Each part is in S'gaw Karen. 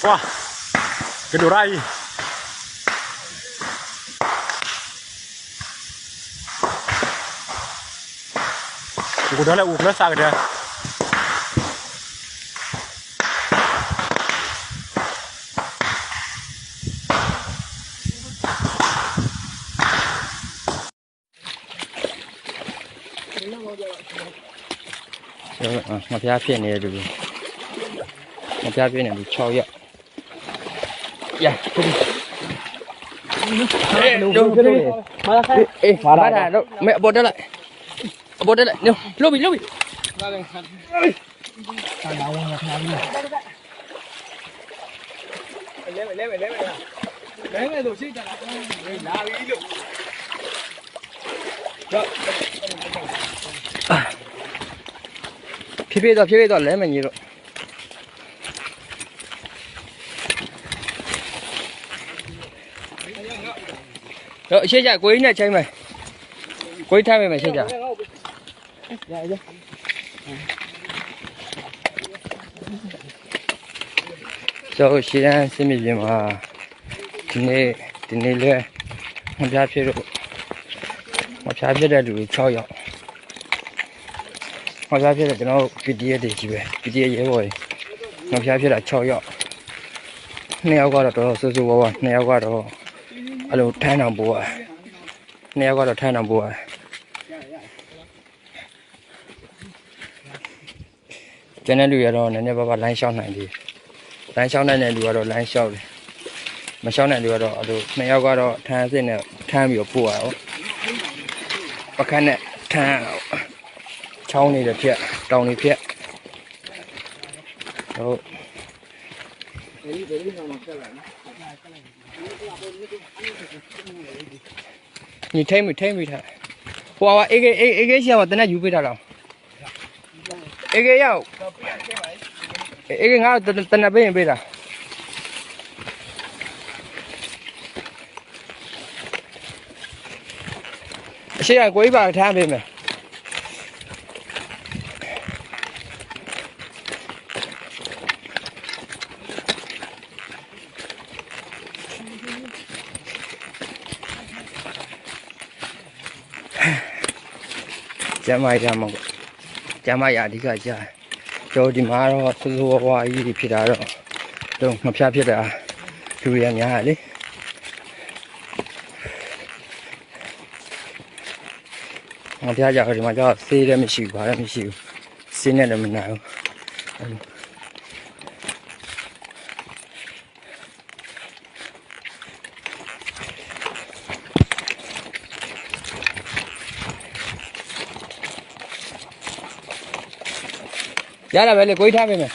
ဝါ, ကဒိၣ်ရၣ်အံၤ, အိၣ်ကဒီးလၢအိၣ်ကျၢၤသးကဒီး ငါးဖျားဖြစ်နေတယ်လူတွေ, ငါးဖျားဖြစ်နေပြီ ခြောက်ယောက်, ရ, အေး မၤတာတော့ မ့ၢ်အပေါ်တက်လိုက်, အပေါ်တက်လိုက်, လှုပ်ပြီ လှုပ်ပြီ ဖြည်းဖြည်းတော့ ဖြည်းဖြည်းတော့ လဲမယ်ညီတို့, ရှေ့ကြ ကိုကြီးနဲ့ ချိတ်မယ်, ကိုကြီး ထမ်းပေးမယ် ရှေ့ကြ. ဆို ရှေ့တန်းစစ်မြေပြင်မှာ ဒီနေ့ ဒီနေ့လဲ ငှက်ဖျားဖြစ်လို့ ငှက်ဖျားဖြစ်တဲ့လူတွေ ခြောက်ယောက်, ငှက်ဖျားဖြစ်တဲ့ ကျွန်တော်တို့ ပီဒီအက်ဖ် တွေကြီးပဲ, ပီဒီအက်ဖ် ရဲဘော်တွေ, ငှက်ဖျားဖြစ်တာ ခြောက်ယောက်, နှစ်ယောက်ကတော့ တော်တော်ဆိုးဆိုးဝါးဝါး, နှစ်ယောက်ကတော့ အဲ့လို ထမ်းတောင်ပိုးရတယ်, နှစ်ယောက်ကတော့ ထမ်းတောင်ပိုးရတယ်. ကျန်တဲ့လူတွေကတော့ နည်းနည်းပါးပါး လမ်းလျှောက်နိုင်သေးတယ်, လမ်းလျှောက်နိုင်တဲ့လူကတော့ လမ်းလျှောက်တယ်, မလျှောက်နိုင်တဲ့လူကတော့ အဲ့လို နှစ်ယောက်ကတော့ ထမ်းသင့်တယ်, ထမ်းပြီးတော့ပို့ရတယ်ပေါ့, ပကဖားနဲ့ ထမ်း, ချောင်းတွေလည်းဖြတ်, တောင်တွေဖြတ်, ဟုတ်. ညီထိမ့်မုၢ်ထိမ့်မုၢ်ထါ, ပှၤဝဲ အေးကဲ အေးကဲ ဆရာမ သေနတ်ယူပေးတာလား, အေးကဲ ရောက်, အေးကဲ ငါ သေနတ်ပေးရင်ပေးတာ. ရှေ့က ကိုကြီးပါ ထမ်းပေးမယ်. ကျန်းမာရေး ကျန်းမာရေး အဓိကကျတယ်. ကျွန်တော်ဒီမှာတော့ ဆိုးဆိုးဝါးဝါးကြီးဖြစ်တာတော့ ကျွန်တော်ငှက်ဖျားဖြစ်တာ လူတွေကများတယ်လေ. ငှက်ဖျားကြတော့ ဒီမှာကျတော့ ဆေးလည်းမရှိဘူး ဘာလည်းမရှိဘူး, ဆေးနဲ့လည်းမနာဘူး. ရတာပဲလေ ကိုကြီး ထမ်းပေးမယ်.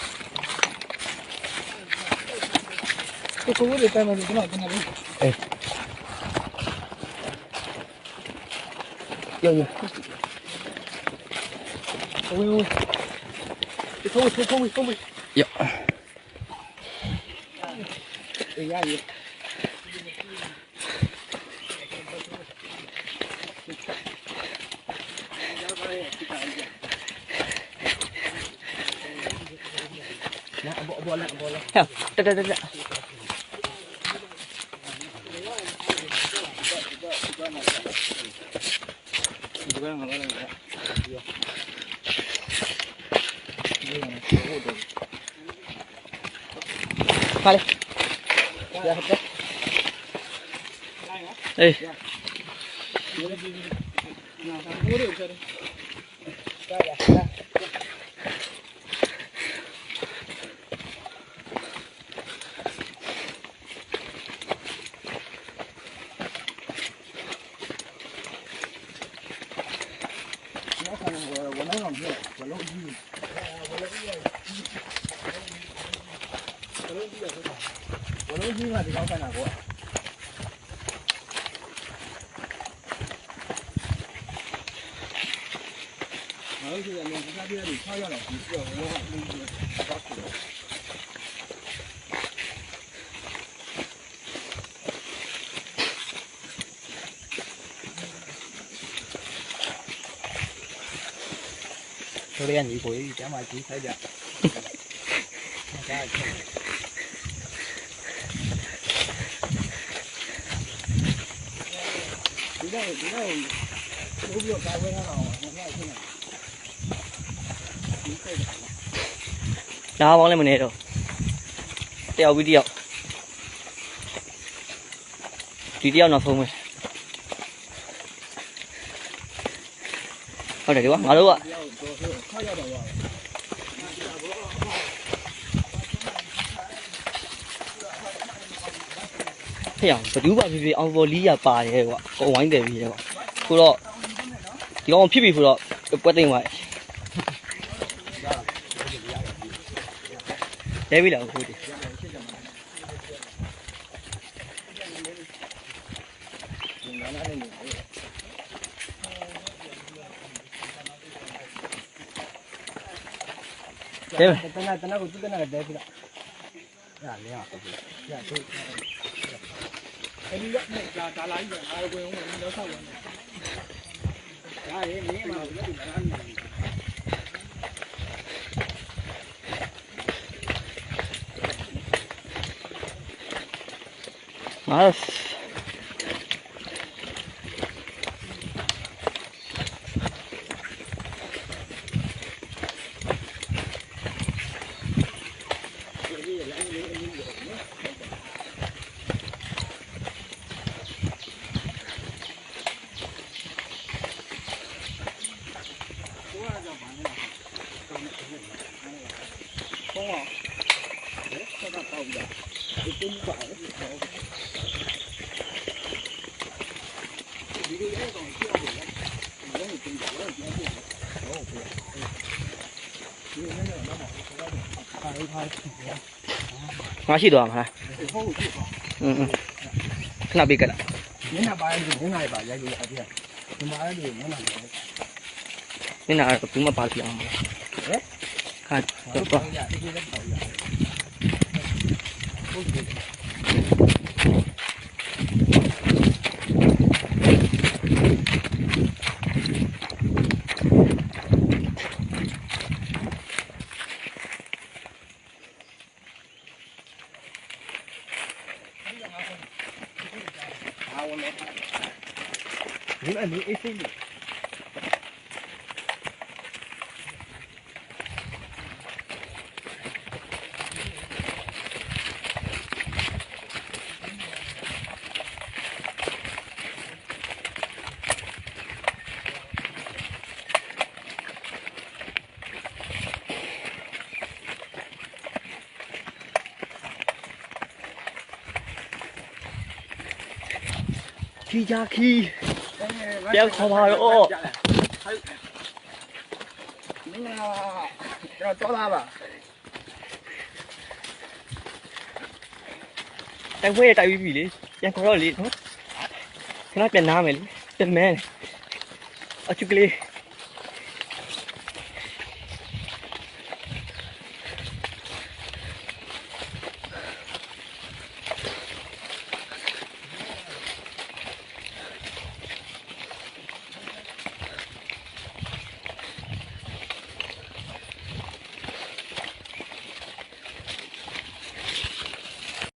ကိုကိုဝေးတွေ ပယ်မယ်လို့ ကျွန်တော် ကျွန်တော်လေး အေး ရောရော ဝေးဝေး ထိုးဝေး ထိုးဝေး ထိုးဝေး ရော အေး ရပြီ. နအဘီ အဘီလၢ အဘီလၢ ဟဲ တၢ် တၢ် တၢ် တၢ် ဖါလံ အေး ဆိုရရညီကိုကြီးကျမ်းမာကြီးဆိုကြ။ ဒါဝေါ်လဲမန့ၣ်ဒီး တယောက်ပြီးတယောက် ဒီတယောက်နောက်ဆုံးပဲ ဟုတ်တယ်ကွာ ငါတို့က ဟဲ့ရ ဘယ်သူမှဖြစ်ဖြစ် အောင်ပေါ်လီးရပါတယ်ကွာ ကိုဝိုင်းတယ်ပြီကွာ ဆိုတော့ ဒီကောင်ဖြစ်ပြီဆိုတော့ ပွဲသိမ်းသွားတယ် တဲပြီလား အခုတည်း တဲမယ် တနၢ်တနၢ်ကို သူတနၢ်ကတဲပြီလား ငါ ငါရှိသွားမှာ ခဏပေးကြတာ မင်းနာပါရဲ့ မင်းနာရပါ ရိုက်လို့ရတယ် မင်းနာရပါ မင်းနာရပါ မင်းနာရပါ ဘူးမပါဖြစ်အောင် ဟဲ့ ခါတော့ ခံခြားခံ တယောက်ခေါ်ပါတော့ မင်းက ကျွန်တော်သွားပါပါ တိုက်ပွဲရတိုက်ပြီးပြီလေ ပြန်ခေါ်တော့လေနော် ခဏပြန်နားမယ်လေ တမဲအချူကလေး